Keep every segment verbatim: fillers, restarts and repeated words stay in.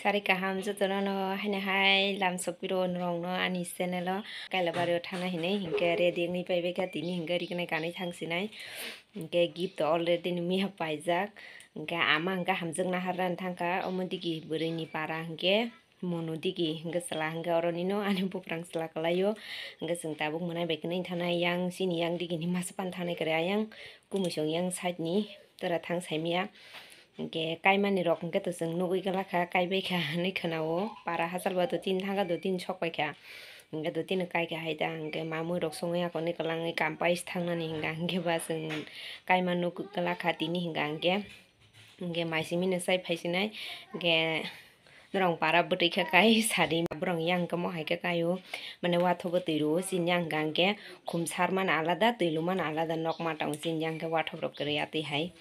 Sari kaham jotono no haino hai lam sokpiro norokno ani channel o Kailabari o thana hinwi hinkhe ready wngwi paibaikha tini hinkhe rignai kanwi thangsinai hinkhe gift already ni miya paijak hinkhe ama hinkhe hamjakna harnani thangkha omo digi bwrwi ni para hinkhe. Mono digi hwnkhe chwla hwnkhe oro nino ani buprang chwla kwlaio. Hwnkhe chwng tabuk mwnai bai kwnwi thanai yang chini yang digini masa pan thanai kwrwi ayang kumusung yang side ni tora thang saimya. Hwnkhe kaimani rok hwnkhe to chwng nugui glakha kaibaikha hinwi khwnao para hachal ba do tin thangkha do tin sok paikha. Hwnkhe do tin kaikha hai da hwnkhe mamui rok songwi akonwi kwlangwi kampais thangnani hwnkha hwnkhe ba chwng kaima nugui glakha tini hwnkha hwnkhe. Hwnkhe maisimino chai phaisinai hwnkhe. Norok para bwtwi khe kai sadi borok yang khe mo hai khe kai o mane wathogo twi rw o chini yang hwnkha hwnkhe khum sar mani alada twi lu mani alada nok ma tongo chini yang khe wathok rok kwrwi atwi hai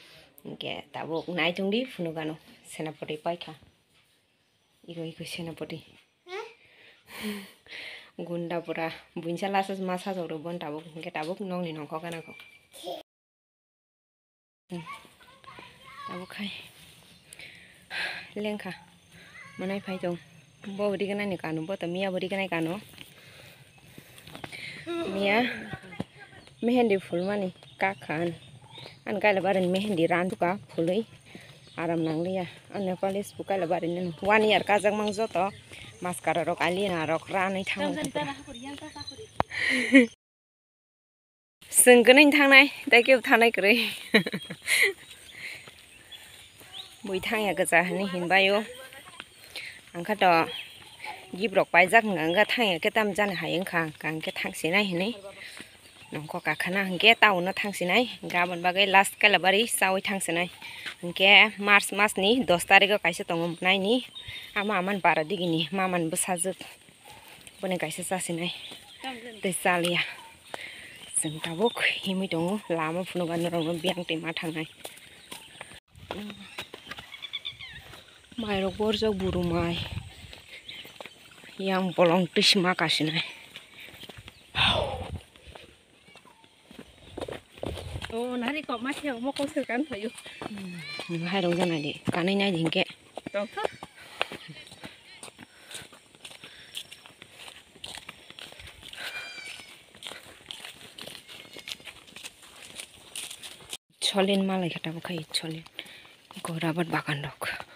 hwnkhe tabuk nai tongdi phunukano senapati paikha iko iko senapati gunda pura buinsa lasa ma sajok rw bon tabuk hwnkhe tabuk nokni nongkho gana kho. Tabuk khai lengkha mwnai phai tong bo rignai ni kanu bo to miya bo rignai kanu miya mehendi phulmani kak kha ani ani kaila barini mehendi rantuka phului aram nangliya ani college bo kaila barini one year kajak mang joto mascara rok eyeliner rok ranwi thango. Chwng kwnwi thangnai, tei kebo thangnai kwrwi. Bui thangya kwcha hinwi hinbaio. Ang kha to gift rok paijak wngkha, wngkha thangya khe tamo jani hai wngkha, ang khe thangsinai hinwi. Nongkho kakhana hwnkhe town no thangsinai, hwnkhe aboni bagwi last Kailabari chaui thangsinai. Hwnkhe March mas ni dos tarikh o kaisa tongo naini, ama amani para digini mamani bwsajwk. Boni kaisa chasinai tei chaliya. Chwng tabuk himwi tongo lama phunukha norokno biyang twi ma thangnai. Mairok borjak buru mai yang bolong twi sima kasinai. O nari kok ma khe omo kok sir kan phaio. Nang hai rok jana di kanai nai di hinkhe. Tongkha. Cholin malai khe tabuk khai cholin. Iko rabar bagan rok.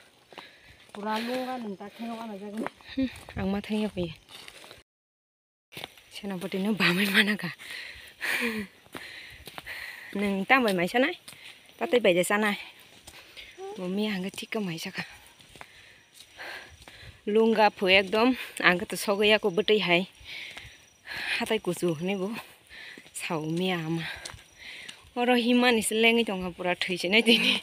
Pura lunga nung ta khengo ana jagani. Hmm, ang ma thangya koi. Senapati no bamwi mana kha. Nwng tang bai mai sanai? Tatai bai de sanai. Bo miya hwnkhe thik khe mai sakha. Lunga phu ekdom ang khe to sogwi ya kho bwtwi hai. Hatai kuchu hwnwi bo sao miya ama. Oro himani se lengwi tongkha pura thwi sinai tini.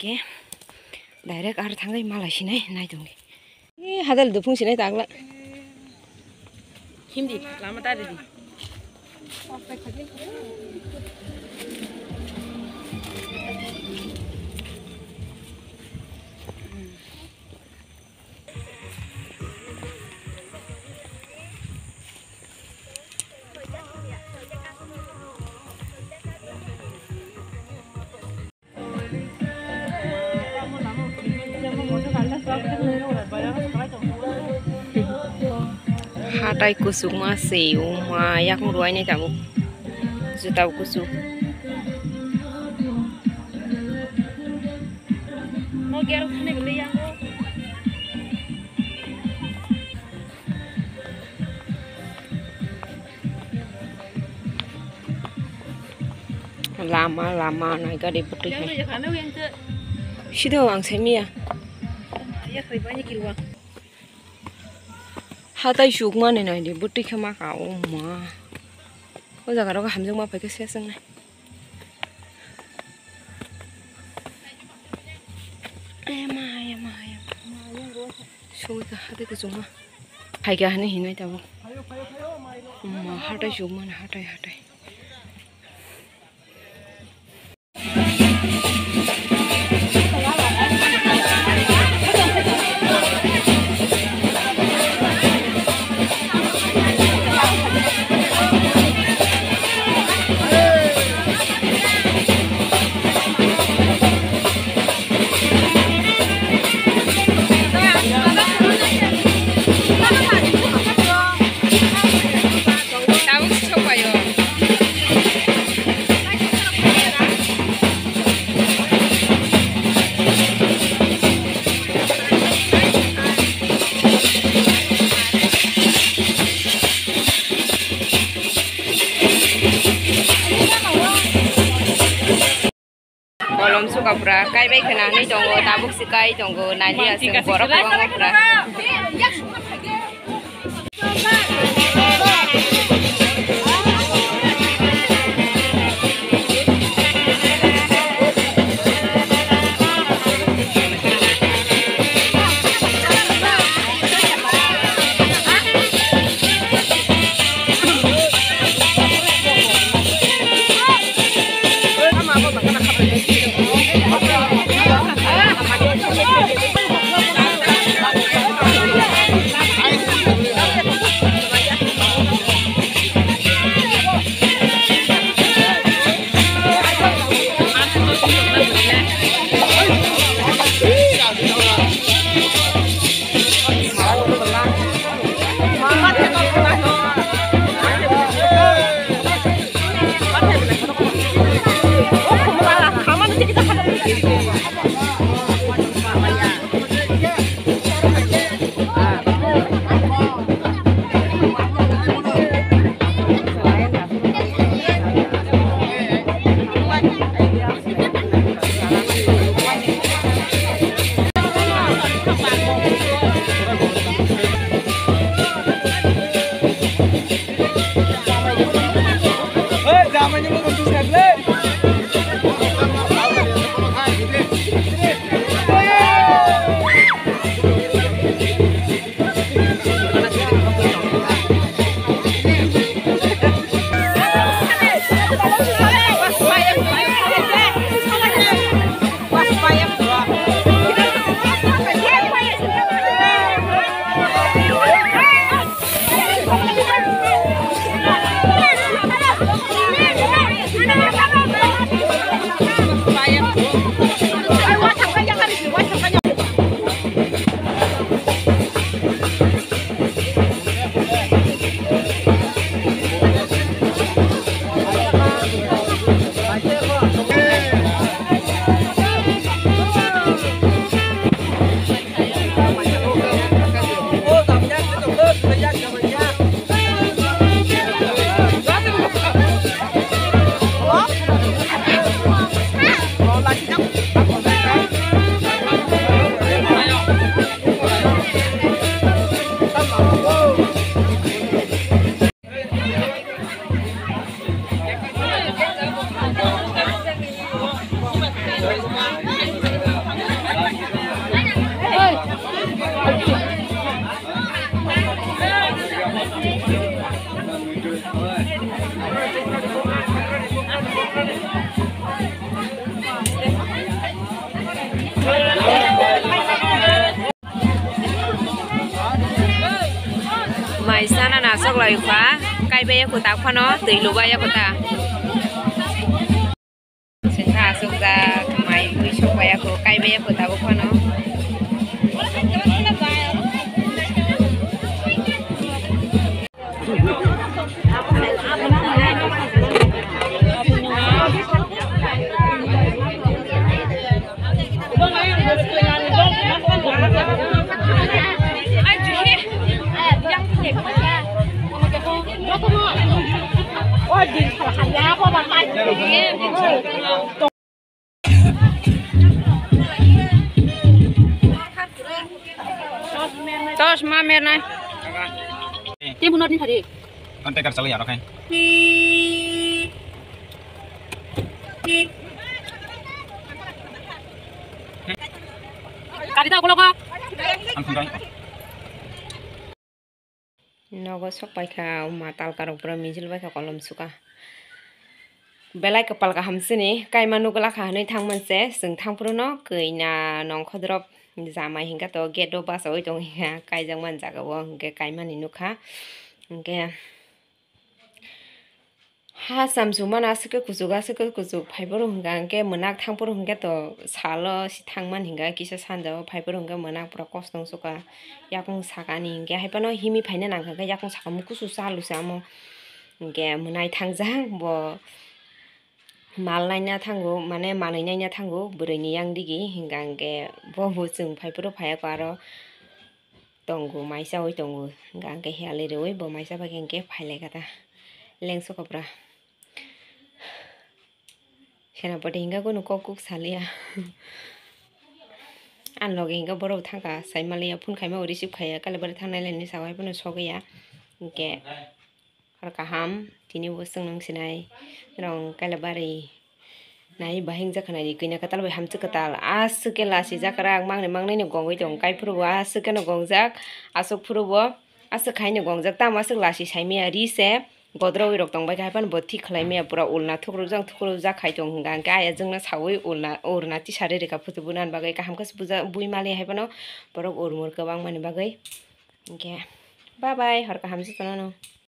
Ke direct ar thangwi malai sinai nai tongdi. Ni hadal dupung sinai tagla. Himdi lama tadi di. Hatai kuchukma se wngma yakung rwui nai tabuk juta bo kuchuk. Lama lama nai gari bwtwi hai. Sido ang sai miya. Hatai chukmani nai di bwtwi khe ma ka o ma. O jaga rok hamjakma phai khe se swngnai. Ayama ayama ayama. Sui ka hatai kuchukma. Hai ka hani hinai tabuk. Ma hatai chukmani hatai hatai. Kopra kaibai khwna hwnwi tongo, tabuk se kai tongo, naliya chwng borok kwbangma pura. Mai sana na sok lai kha, kai bai ya kutak phano, twi luba ya kuta. Sengkha asuk jak, mai mui sok bai ya khu, kai bai ya kuta bo phano. Tos ma mer nai. Ti bunot ni thari. Contact chalai aro khai. Kari ta ukulok. Ang khum dai. Nogo sok paikha, wngma talkarok pura mijil baikha kolom suka. Belai kwpal kaham chini, kaima nugwlakha hwnwi thangmanse, chwng thangphruno kwi na nongkhodrop jamai hinkhe to gate o bachaui tong hinkha, kaijakmani jaga o hinkhe kaimani nukha. Hinkhe ha chamsukmano aswk khe kuchuk, aswk khe kuchuk phaiphuru hinkha, hinkhe mwnak thangphuru hinkhe to salo se thangmani hinkha, kisa sanja o phaiphuru hinkhe mwnak pura kosto wngsukha. Yakung sakani hinkhe haiphano himwi phaina nangkha khe yakung saka mukusu chalu se amo. Hinkhe mwnai thangjak bo mal naina thango, mane manwi naina thango bwrwini yang digi, hinkha hinkhe bo bo chwng phaiphuru phaiya kho aro tongo, mai chaui tongo, hinkha hinkhe hiyali rwui bo mai chabaikhe hinkhe phailaikha ta lengso kopra. Kena pati hingka kunu kok kuk saliya. Ang loge hingka borok thangka sai maliya phone khaima receive khaiya kale bari thangnai laini sawi phano sogwi ya. Hingke hor kaham tini bo chwng nung sinai rong kale bari nai bahing jakha nai kina kwtal bai hamchwk kwtal aswk khe lasi jakra ang mangni mangni ni gongwi tong kai phuru bo aswk khe no gongjak aswk phuru bo aswk khai no gongjak tamo aswk lasi saimaya ri se. Godrogwi rok tongbai kha, haiphano bo thik khlai maya, pura ulna thukrujak thukrujak khai tong hwnka hwnkhe, ayajwkno saui ulna, urna tisari rwkha, phutu bunani bagwi kaham khe buja-, bui mali haiphano borok urmur kwbangmani bagwi. Hwnkhe bye bye, hor kaham jotono no.